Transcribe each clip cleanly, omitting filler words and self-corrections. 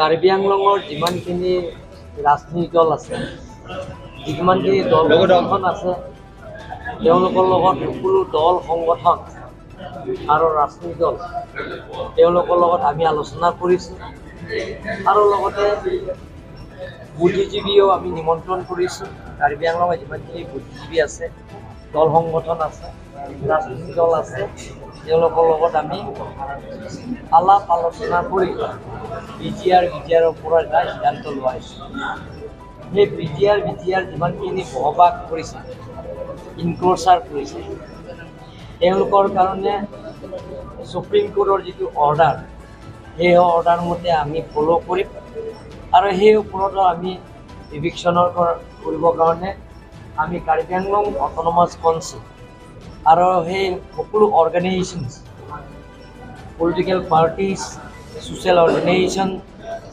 কাৰ্বি আংলঙৰ যিমানখিনি ৰাজনৈতিক দল আছে, যিমানখিনি দল সংগঠন আছে, তেওঁলোকৰ লগত সকলো দল সংগঠন আৰু ৰাজনৈতিক দল তেওঁলোকৰ লগত আমি আলোচনা কৰিছোঁ আৰু লগতে বুদ্ধিজীৱীও আমি নিমন্ত্ৰণ কৰিছোঁ। কাৰ্বি আংলঙৰ যিমানখিনি বুদ্ধিজীৱী আছে, দল সংগঠন আছে, ৰাজনৈতিক দল আছে, তেওঁলোকৰ লগত আমি আলাপ আলোচনা কৰি বি টি আৰৰ ওপৰত এটা সিদ্ধান্ত লোৱা হৈছে। সেই বি টি আৰ যিমানখিনি বসবাস কৰিছে, ইনক্ৰ'চাৰ কৰিছে, তেওঁলোকৰ কাৰণে সুপ্ৰিম কোৰ্টৰ যিটো অৰ্ডাৰ, সেই অৰ্ডাৰ মতে আমি ফ'ল' কৰিম আৰু সেই ওপৰতো আমি ইভিকশ্যনৰ কৰিবৰ কাৰণে আমি কাৰ্বি আংলং অট'নমাছ কাউন্সিল আৰু সেই সকলো organisations, political parties, social organisation,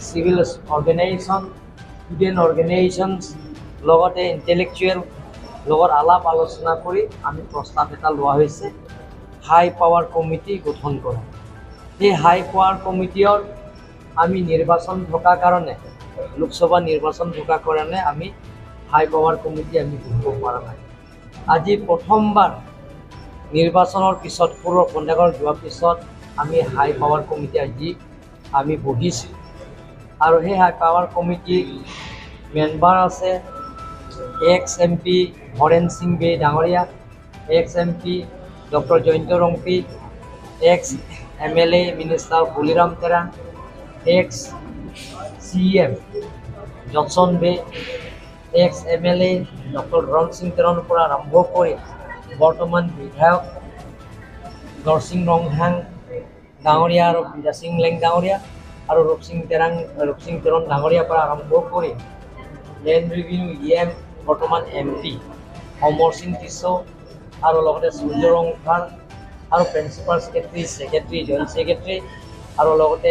civil organisation, student organisations, লগতে ইণ্টেলেকচুৱেল লগত আলাপ আলোচনা কৰি আমি প্ৰস্তাৱ এটা লোৱা হৈছে হাই পাৱাৰ কমিটি গঠন কৰা। সেই হাই পাৱাৰ কমিটিৰ আমি নিৰ্বাচন থকা কাৰণে, লোকসভা নিৰ্বাচন থকা কাৰণে আমি হাই পাৱাৰ কমিটি আমি বহিব পৰা নাই। আজি প্ৰথমবাৰ নিৰ্বাচনৰ পিছত, সৌৰভ কণ্ডাকৰ যোৱাৰ পিছত আমি হাই পাৱাৰ কমিটি আজি আমি বহিছোঁ আৰু সেই হাই পাৱাৰ কমিটিৰ মেম্বাৰ আছে ex M P Horen Sing Bey ডাঙৰীয়া, ex M P doctor Jayanta Rongpi, ex M L A minister Baliram Terang, ex C M Johnson Bey, ex M L A doctor Dharam Singh তেৰণৰ পৰা আৰম্ভ কৰি বৰ্তমান বিধায়ক নৰসিং ৰংহাং ডাঙৰীয়া আৰু বিৰাসিং লেং ডাঙৰীয়া আৰু ৰূপসিং তেৰাং, ৰূপসিং তেৰণ ডাঙৰীয়াৰ পৰা আৰম্ভ কৰি লেণ্ড ৰেভিনিউ ই এম, বৰ্তমান এম পি অমৰ সিং টিছ' আৰু লগতে সূৰ্য ৰংফাৰ আৰু principal secretary, secretary, joint secretary আৰু লগতে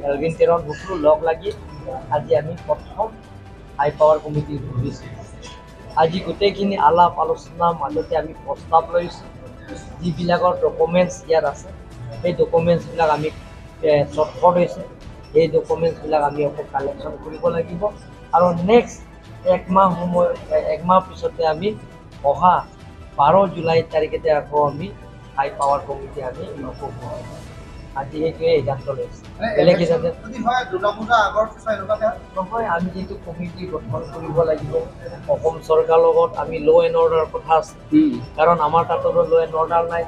এলভিন তেৰণ সকলো লগ লাগি আজি আমি প্ৰথম হাই পাৱাৰ কমিটি বহিছোঁ। আজি গোটেইখিনি আলাপ আলোচনাৰ মাজতে আমি প্ৰস্তাৱ লৈছোঁ। যিবিলাকৰ ডকুমেণ্টছ ইয়াত আছে, সেই ডকুমেণ্টছবিলাক আমি চটফট হৈছে, সেই ডকুমেণ্টছবিলাক আমি আকৌ কালেকশ্যন কৰিব লাগিব আৰু নেক্সট একমাহ সময়, একমাহ পিছতে আমি অহা 12 জুলাই তাৰিখতে আকৌ আমি হাই পাৱাৰ কমিটি আমি আকৌ বহাম। আজি সেইটোৱে সিদ্ধান্ত লৈছে, বেলেগ সিদ্ধান্ত যদি হয় দুৰ্গা পূজাৰ আগৰ পিছত এনেকুৱাকে নহয়। আমি যিটো কমিটি গঠন কৰিব লাগিব, অসম চৰকাৰৰ লগত আমি ল' এণ্ড অৰ্ডাৰ কথা আছে, কাৰণ আমাৰ তাতো ল' এণ্ড অৰ্ডাৰ নাই।